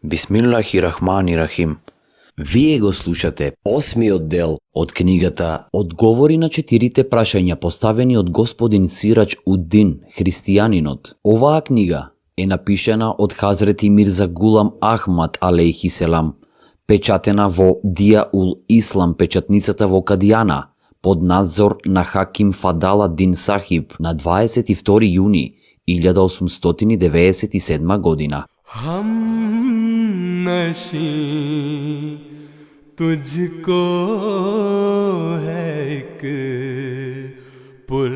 Бисмиллахи-рахмани-рахим. Вие го слушате осмиот дел од книгата Одговори на 4 прашања поставени од господин Сирач Уддин, христијанинот. Оваа книга е напишана од Хазрети Мирза Гулам Ахмад алейхи селам, печатена во Дија ул Ислам, печатницата во Кадијана, под надзор на Хаким Фадала Дин Сахиб на 22 јуни 1897 година. नशीं तुझको है एक पुर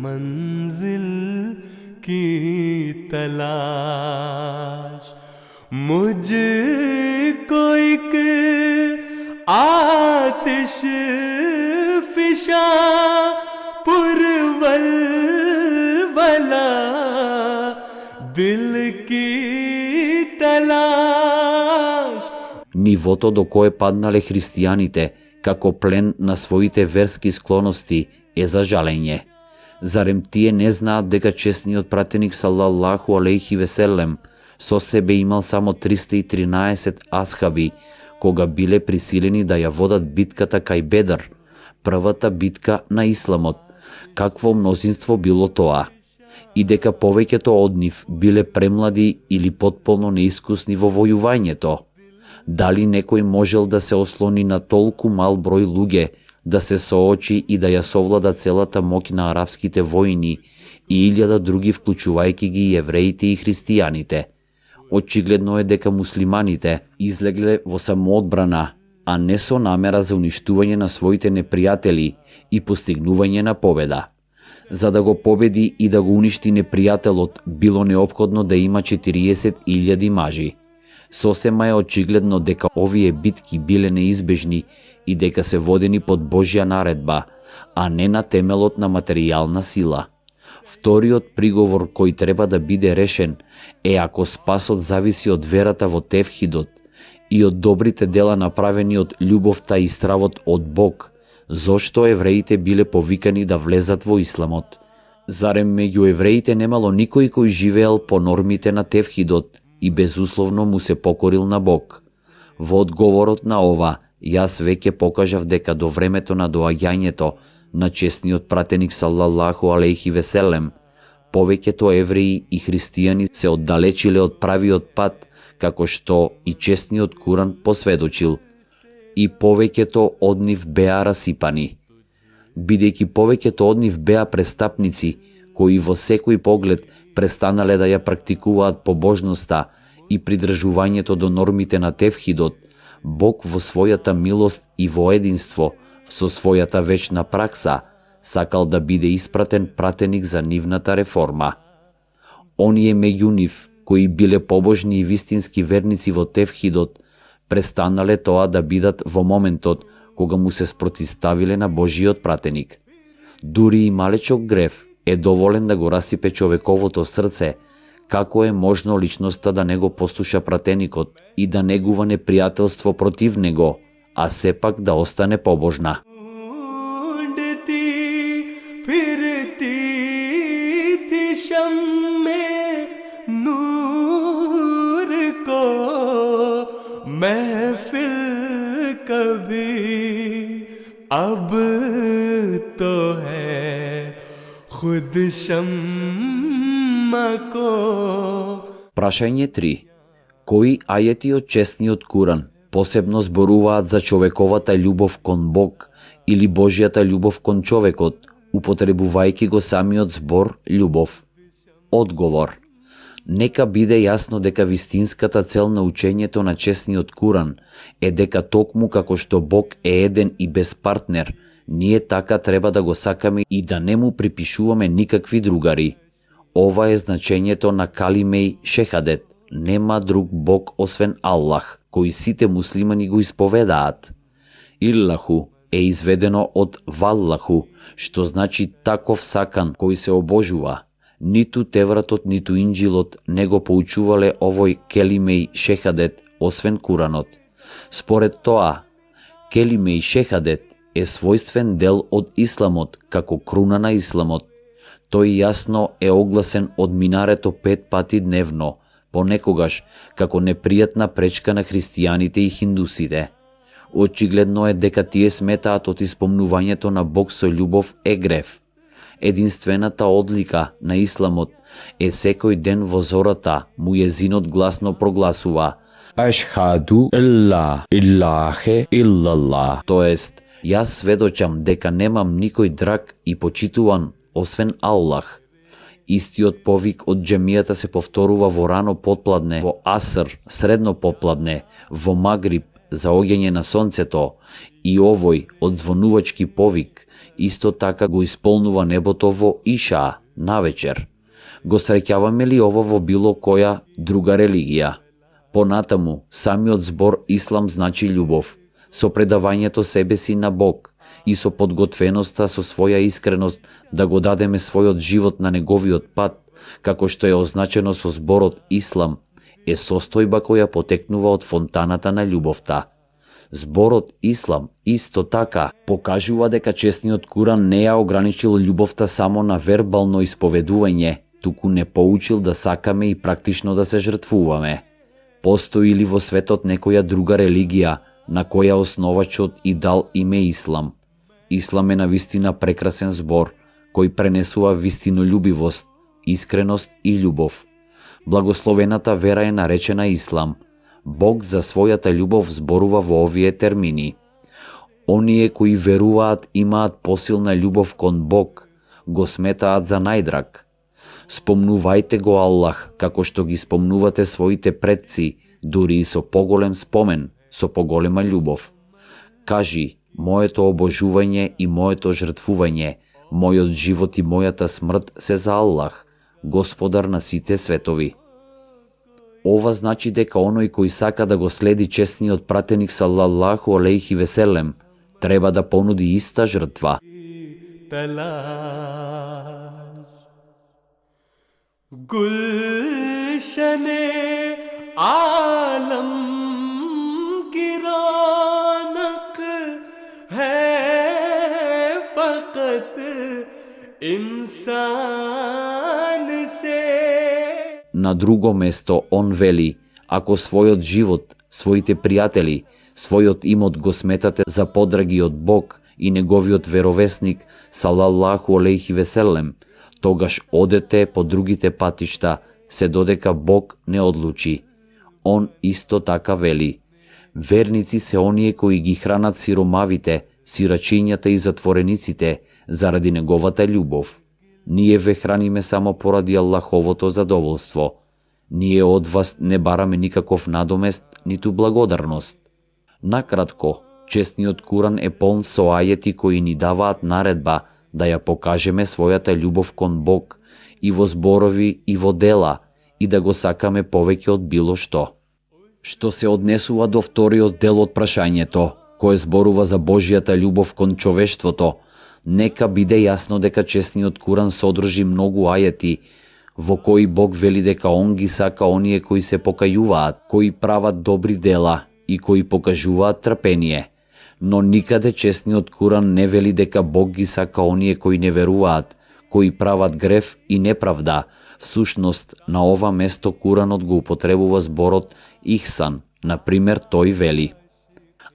मंजिल की तलाश मुझको एक आतिश फिशा पुरवलवला दिल की तलाश. Нивото до кое паднале христијаните како плен на своите верски склоности е за жалење. Зарем тие не знаат дека честниот пратеник салаллаху алейхи веселем со себе имал само 313 асхаби, кога биле присилени да ја водат битката кај Бедр, првата битка на исламот? Какво мнозинство било тоа? И дека повеќето од нив биле премлади или потполно неискусни во војувањето. Дали некој можел да се ослони на толку мал број луѓе, да се соочи и да ја совлада целата моќ на арапските војни и 1000 други, вклучувајќи ги евреите и христијаните? Очигледно е дека муслиманите излегле во самоодбрана, а не со намера за уништување на своите непријатели и постигнување на победа. За да го победи и да го уништи непријателот, било неопходно да има 40.000 мажи. Сосема е очигледно дека овие битки биле неизбежни и дека се водени под Божја наредба, а не на темелот на материјална сила. Вториот приговор кој треба да биде решен е ако спасот зависи од верата во тевхидот и од добрите дела направени од љубовта и стравот од Бог, зошто евреите биле повикани да влезат во исламот? Зарем меѓу евреите немало никој кој живеел по нормите на тевхидот и безусловно му се покорил на Бог? Во одговорот на ова, јас веќе покажав дека до времето на доаѓањето на честниот пратеник салаллаху алейхи веселем, повеќето евреи и христијани се оддалечиле од правиот пат, како што и честниот Куран посведочил, и повеќето од нив беа расипани. Бидејќи повеќето од нив беа престапници, кои во секој поглед престанале да ја практикуваат побожноста и придржувањето до нормите на тевхидот, Бог во својата милост и во единство, со својата вечна пракса, сакал да биде испратен пратеник за нивната реформа. Оние меѓу нив, кои биле побожни и вистински верници во тевхидот, престанале тоа да бидат во моментот кога му се спротиставиле на Божиот пратеник. Дури и малечок грев е доволен да го расипе човековото срце, како е можно личноста да не го послуша пратеникот и да негува непријателство против него, а сепак да остане побожна. अब तो है खुद शम्मा को. Прашање 3. Кои ајети од честниот Куран посебно зборуваат за човековата љубов кон Бог или Божјата љубов кон човекот, употребувајќи го самиот збор љубов? Одговор. Нека биде јасно дека вистинската цел на учењето на честниот Куран е дека токму како што Бог е еден и без партнер, ние така треба да го сакаме и да не му припишуваме никакви другари. Ова е значењето на калимеј шехадет. Нема друг Бог освен Аллах, кој сите муслимани го исповедаат. Иллаху е изведено од Валлаху, што значи таков сакан кој се обожува. Ниту Тевратот, ниту Инџилот не го поучувале овој келимеј шехадет, освен Куранот. Според тоа, келимеј шехадет е својствен дел од Исламот, како круна на Исламот. Тој јасно е огласен од минарето 5 пати дневно, понекогаш како непријатна пречка на христијаните и хиндусите. Очигледно е дека тие сметаат од исполнувањето на Бог со љубов е грев. Единствената одлика на исламот е секој ден во зората муезинот гласно прогласува Ашхаду ла илахе иллаллах, тоест јас сведочам дека немам никој драг и почитуван освен Аллах. Истиот повик од џемијата се повторува во рано потпладне, во аср, средно потпладне, во магриб, за оѓање на сонцето, и овој одзвонувачки повик исто така го исполнува небото во иша, навечер. Го среќаваме ли ово во било која друга религија? Понатаму, самиот збор ислам значи љубов, со предавањето себе си на Бог и со подготвеноста со своја искреност да го дадеме својот живот на неговиот пат, како што е означено со зборот ислам, е состојба која потекнува од фонтаната на љубовта. Зборот ислам исто така покажува дека честниот Куран не ја ограничил љубовта само на вербално исповедување, туку не поучил да сакаме и практично да се жртвуваме. Постои ли во светот некоја друга религија на која основачот и дал име ислам? Ислам е навистина прекрасен збор кој пренесува вистинољубивост, искреност и љубов. Благословената вера е наречена ислам. Бог за својата љубов зборува во овие термини. Оние кои веруваат имаат посилна љубов кон Бог, го сметаат за најдраг. Спомнувајте го Аллах како што ги спомнувате своите предци, дури и со поголем спомен, со поголема љубов. Кажи, моето обожување и моето жртвување, мојот живот и мојата смрт се за Аллах, Господар на сите светови. Ова значи дека оној кој сака да го следи честниот пратеник салаллаху алейхи веселем, треба да понуди иста жртва. गुलशने आलम की रौनक है फकत इंसान से. На друго место он вели, ако својот живот, своите пријатели, својот имот го сметате за подраги од Бог и неговиот веровесник салаллаху алейхи веселем, тогаш одете по другите патишта, се додека Бог не одлучи. Он исто така вели, верници се оние кои ги хранат сиромавите, сирачињата и затворениците заради неговата љубов. Ние ве храниме само поради Аллаховото задоволство. Ние од вас не бараме никаков надомест, ниту благодарност. Накратко, честниот Куран е полн со ајети кои ни даваат наредба да ја покажеме својата љубов кон Бог и во зборови и во дела и да го сакаме повеќе од било што. Што се однесува до вториот дел од прашањето, кој зборува за Божјата љубов кон човештвото, нека биде јасно дека честниот Куран содржи многу ајети во кои Бог вели дека Он ги сака оние кои се покајуваат, кои прават добри дела и кои покажуваат трпение. Но никаде честниот Куран не вели дека Бог ги сака оние кои не веруваат, кои прават грев и неправда. Всушност, на ова место Куранот го употребува зборот ихсан. Например, тој вели: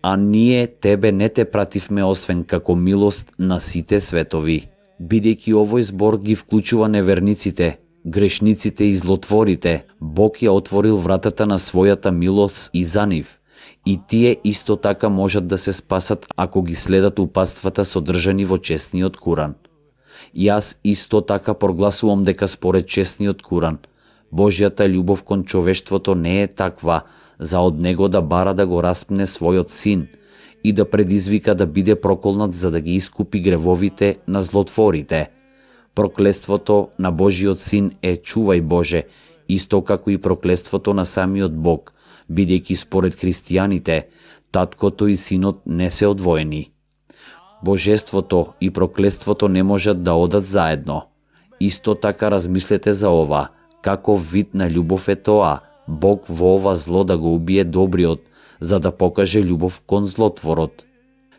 а ние тебе не те пративме освен како милост на сите светови. Бидејќи овој збор ги вклучува неверниците, грешниците и злотворите, Бог ја отворил вратата на својата милост и за нив. И тие исто така можат да се спасат ако ги следат упатствата содржани во честниот Куран. Јас исто така прогласувам дека според честниот Куран, Божјата љубов кон човештвото не е таква за од него да бара да го распне својот син и да предизвика да биде проколнат за да ги искупи гревовите на злотворите. Проклетството на Божиот син е чувај Боже, исто како и проклетството на самиот Бог, бидејќи според христијаните, таткото и синот не се одвоени. Божеството и проклетството не можат да одат заедно. Исто така размислете за ова, каков вид на љубов е тоа, Бог во ова зло да го убие добриот, за да покаже љубов кон злотворот.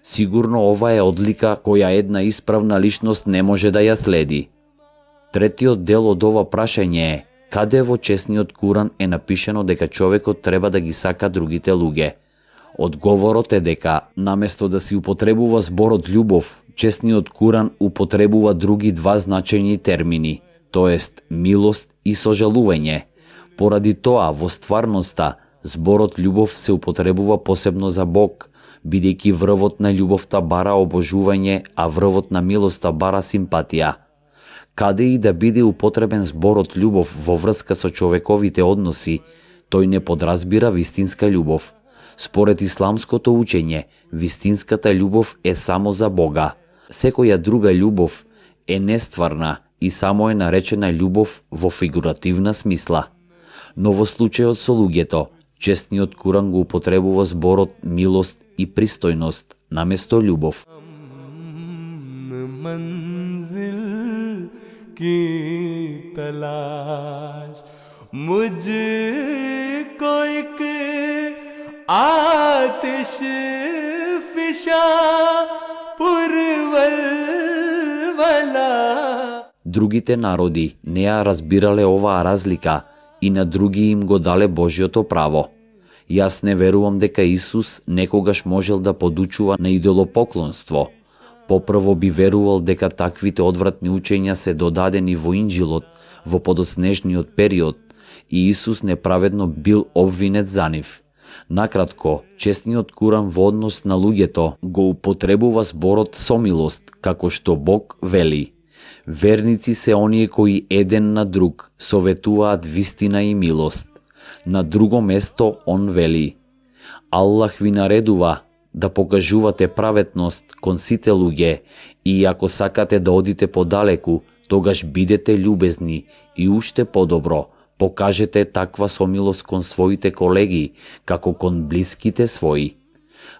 Сигурно ова е одлика која една исправна личност не може да ја следи. Третиот дел од ова прашање е, Каде во честниот Куран е напишано дека човекот треба да ги сака другите луѓе? Одговорот е дека, наместо да си употребува зборот љубов, честниот Куран употребува други два значајни термини, тоест милост и сожалување. Поради тоа, во стварноста, зборот љубов се употребува посебно за Бог, бидејќи врвот на љубовта бара обожување, а врвот на милоста бара симпатија. Каде и да биде употребен зборот љубов во врска со човековите односи, тој не подразбира вистинска љубов. Според исламското учење, вистинската љубов е само за Бога. Секоја друга љубов е нестварна и само е наречена љубов во фигуративна смисла. Но во случајот со луѓето, честниот Куран го употребува зборот милост и пристојност наместо љубов. की तलाश मुझको एक आतिश फिशा पुरवल वाला. Другите народи не ја разбирале оваа разлика и на други им го дале Божјото право. Јас не верувам дека Исус некогаш можел да подучува на идолопоклонство. Попрво би верувал дека таквите одвратни учења се додадени во Инџилот во подоснежниот период и Исус неправедно бил обвинет за нив. Накратко, честниот Куран во однос на луѓето го употребува зборот сомилост, како што Бог вели. Верници се оние кои еден на друг советуваат вистина и милост. На друго место он вели: Аллах ви наредува да покажувате праветност кон сите луѓе и ако сакате да одите подалеку, тогаш бидете љубезни и уште подобро, покажете таква сомилост кон своите колеги, како кон блиските своји.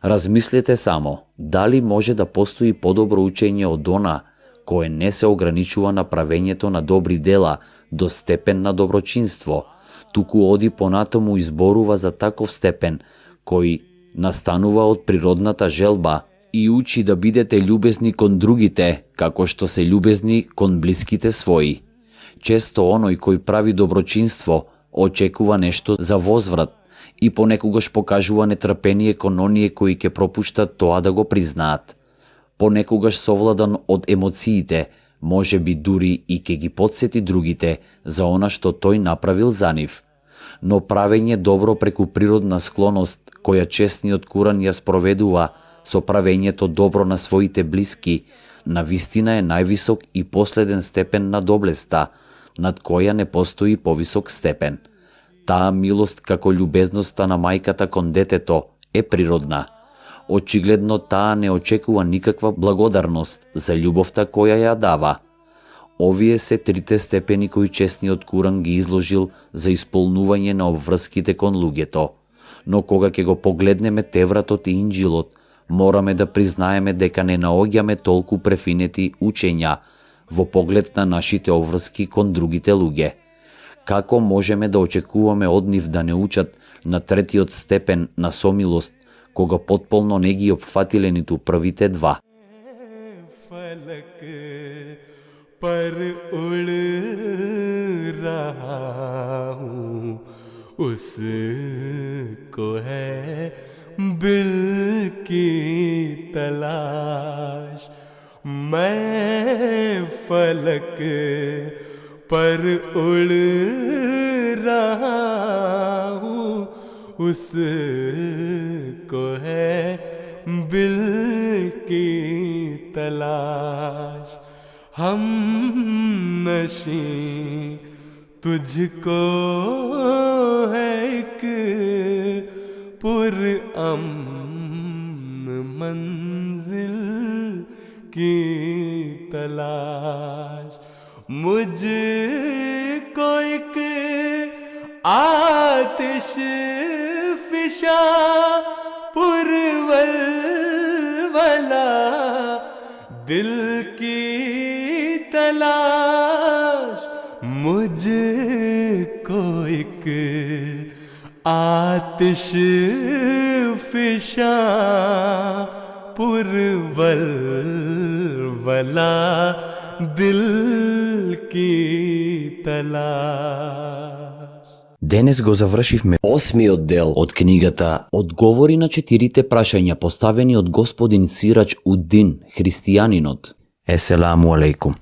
Размислете само, дали може да постои подобро учење од она, кое не се ограничува на правењето на добри дела до степен на доброчинство, туку оди понатаму изборува за таков степен, кој настанува од природната желба и учи да бидете љубезни кон другите, како што се љубезни кон блиските своји. Често оној кој прави доброчинство очекува нешто за возврат и понекогаш покажува нетрпение кон оние кои ќе пропуштат тоа да го признаат. Понекогаш совладан од емоциите, може би дури и ќе ги потсети другите за она што тој направил за нив. Но правење добро преку природна склоност, која честниот Куран ја спроведува со правењето добро на своите блиски, навистина е највисок и последен степен на доблеста, над која не постои повисок степен. Таа милост како љубезноста на мајката кон детето е природна. Очигледно таа не очекува никаква благодарност за љубовта која ја дава. Овие се трите степени кои честниот Куран ги изложил за исполнување на обврските кон луѓето. Но кога ќе го погледнеме Тевратот и Инџилот, мораме да признаеме дека не наоѓаме толку префинети учења во поглед на нашите обврски кон другите луѓе. Како можеме да очекуваме од нив да не учат на третиот степен на сомилост, кога потполно не ги опфатиле ниту првите два? पर उड़ रहा हूँ उसको है बिल की तलाश मैं फलक पर उड़ रहा हूँ उसको है बिल की तलाश हम नशी तुझको है एक पुरअमन मंजिल की तलाश मुझको एक आतिश फिशा पुरवल वाला दिल की तलाश मुझको एक आतिश फिशा पुरवल वाला दिल की तलाश. Денес го завршивме 8-миот дел од книгата Одговори на 4 прашања поставени од господин Сирач Уддин, христијанинот. Еселаму алейкум.